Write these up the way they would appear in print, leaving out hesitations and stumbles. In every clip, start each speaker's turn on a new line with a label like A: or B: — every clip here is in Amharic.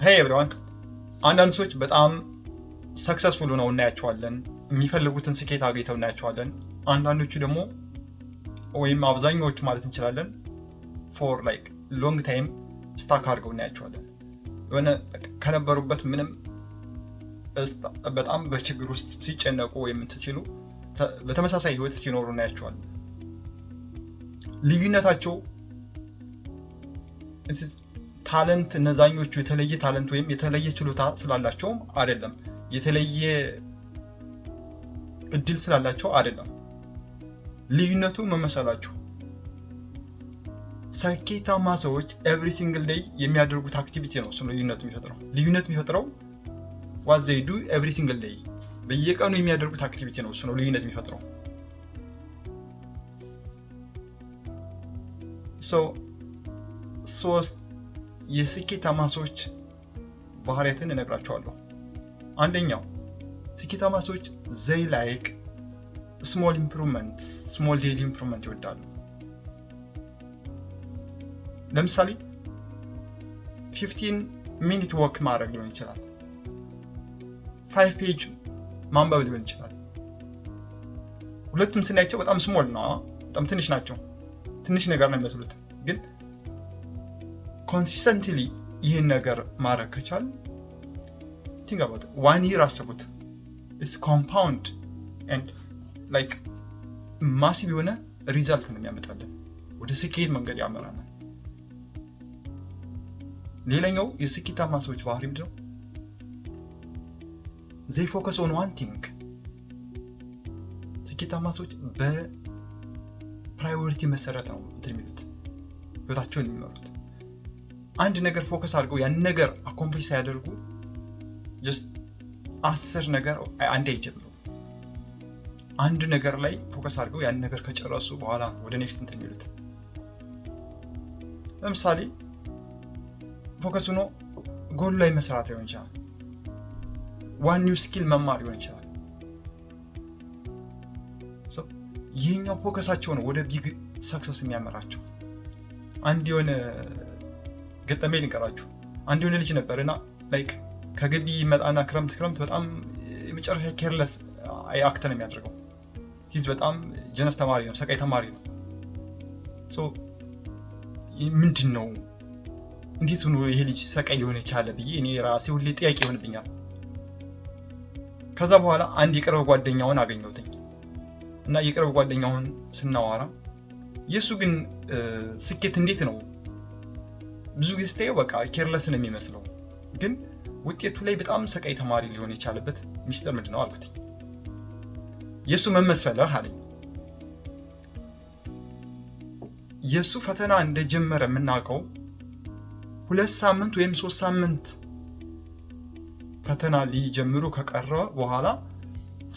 A: Hey everyone፣ አንዳንድ ሰዎች በጣም successful ሆነው እናያቸዋለን፣ የሚፈልጉትን ስኬት አግኝተው እናያቸዋለን። አንዳንዶቹ ደግሞ ወይም አብዛኛዎቹ ማለት እንችላለን for like long time stuck አድርገው እናያቸዋለን። የሆነ ከነበሩበት ምንም በጣም በችግር ውስጥ ሲጨነቁ ወይም እንትን ሲሉ በተመሳሳይ ህይወት ሲኖሩ እናያቸዋለን። ልዩነታቸው talent እነዛኞቹ የተለየ talent ወይም የተለየ ችሎታ ስላላቸውም አይደለም፣ የተለየ እድል ስላላቸው አይደለም። ልዩነቱ ምን መሰላችሁ? ስኬታማ ሰዎች every single day የሚያደርጉት activity ነው እሱ ልዩነት የሚፈጥረው። ልዩነት የሚፈጥረው what they do every single day፣ በየቀኑ የሚያደርጉት activity ነው እሱ ነው ልዩነት የሚፈጥረው። ሶስት የስኬታማ ሰዎች ባህሪያትን እነግራቸዋለሁ። አንደኛው፣ ስኬታማ ሰዎች they like small improvement፣ small daily improvement ይወዳሉ። ለምሳሌ 15 minute walk ማድረግ ሊሆን ይችላል። 5 page ማንበብ ሊሆን ይችላል። ሁለቱም ስናያቸው በጣም small ነው፣ በጣም ትንሽ ናቸው። ትንሽ ነገር ነው የሚመስሉት፣ ግን consistently ይህን ነገር ማድረግ ከቻል think about one year፣ አስቡት። It's compound and like massive የሆነ result ነው የሚያመጣልን፣ ወደ ስኬት መንገድ ያመራናል። ሌላኛው የስኬታማ ሰዎች ባህሪ ምንድነው? They focus on one thing። ስኬታማ ሰዎች በ priority መሰረት ነው እንትን የሚሉት፣ ህይወታቸውን የሚመሩት። አንድ ነገር focus አድርገው ያን ነገር accomplish ሳያደርጉ just 10 ነገር አንዴ አይጀምሩም። አንድ ነገር ላይ focus አድርገው ያን ነገር ከጨረሱ በኋላ ወደ next እንትን የሚሉት። ለምሳሌ focus ሆኖ ጎሉ ላይ መስራት ሊሆን ይችላል። One new skill መማር ሊሆን ይችላል። ይህኛው focus ኣቸው ነው ወደ big success የሚያመራቸው። አንድ የሆነ ገጠመኝ ልንገራችሁ። አንድ የሆነ ልጅ ነበር እና like ከግቢ ይመጣና ክረምት ክረምት በጣም የመጨረሻ careless act ነው የሚያደርገው። He's በጣም genius ተማሪ ነው፣ ሰቃይ ተማሪ ነው። ምንድን ነው፣ እንዴት ሆኖ ይሄ ልጅ ሰቃይ ሊሆን የቻለ ብዬ እኔ ራሴ ሁሌ ጥያቄ ይሆንብኛል። ከዛ በኋላ አንድ የቅርብ ጓደኛውን አገኘሁትኝ እና የቅርብ ጓደኛውን ስናወራ የእሱ ግን ስኬት እንዴት ነው፣ ብዙ ጊዜ ስታየው በቃ careless ነው የሚመስለው፣ ግን ውጤቱ ላይ በጣም ሰቃይ ተማሪ ሊሆን የቻለበት ሚስጥር ምንድን ነው አልኩት። የእሱ ምን መሰለህ አለኝ። የእሱ ፈተና እንደጀመረ የምናውቀው 2 ሳምንት ወይም 3 ሳምንት ፈተና ሊጀምሩ ከቀረ በኋላ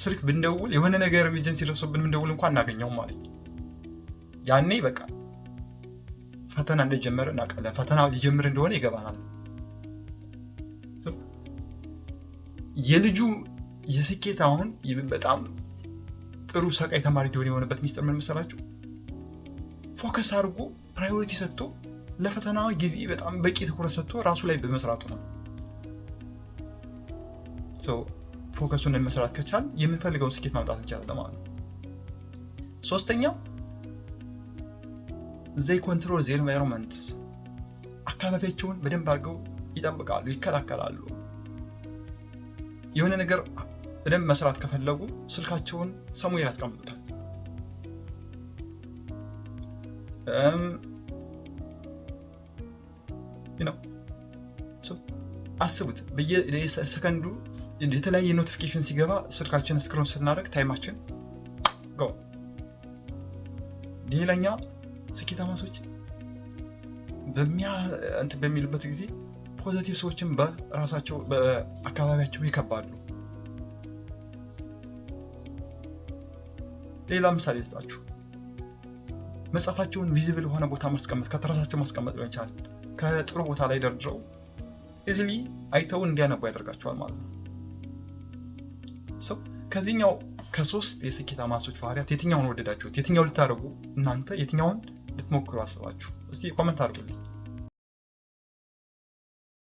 A: ስልክ ብንደውል፣ የሆነ ነገር emergency ደርሶብን ብንደውል እንኳን አናገኘውም አለኝ። ያኔ በቃ ፈተና እንደጀመረ እናውቃለን። ፈተና ሊጀምር እንደሆነ ይገባናል። የልጁ የስኬት አሁን በጣም ጥሩ ሰቃይ ተማሪ ሊሆን የሆነበት ሚስጥር ምን መሰላችሁ? Focus አድርጎ priority ሰጥቶ ለፈተና ጊዜ በጣም በቂ ትኩረት ሰጥቶ ራሱ ላይ በመስራቱ ነው። Focus ኡን መስራት ከቻል የምንፈልገውን ስኬት ማምጣት እንችላለን ማለት ነው። ሶስተኛው፣ they control their environment። አካባቢያቸውን በደንብ አድርገው ይጠብቃሉ፣ ይከላከላሉ። የሆነ ነገር በደንብ መስራት ከፈለጉ ስልካቸውን somewhere ያስቀምጡታል። ነው አስቡት፣ በየሰከንዱ የተለያየ notification ሲገባ ስልካችን scroll ስናደርግ time ኣችን go። ሌላኛ ስኬታማ ሰዎች በሚያ እንትን በሚሉበት ጊዜ positive ሰዎችን በራሳቸው በአካባቢያቸው ይከባሉ። ሌላ ምሳሌ ልስጣችሁ። መጽሐፋቸውን visible የሆነ ቦታ ማስቀመጥ፣ ከትራሳቸው ማስቀመጥ ሊሆን ይችላል። ከጥሩ ቦታ ላይ ደርድረው easily አይተው እንዲያነቡ ያደርጋቸዋል ማለት ነው። ከዚህኛው ከሶስት የስኬታማ ሰዎች ባህሪያት የትኛውን ወደዳችሁት? የትኛው ልታደርጉ እናንተ የትኛውን ልትሞክሩ አስባችሁ? እስቲ comment አድርጉልኝ።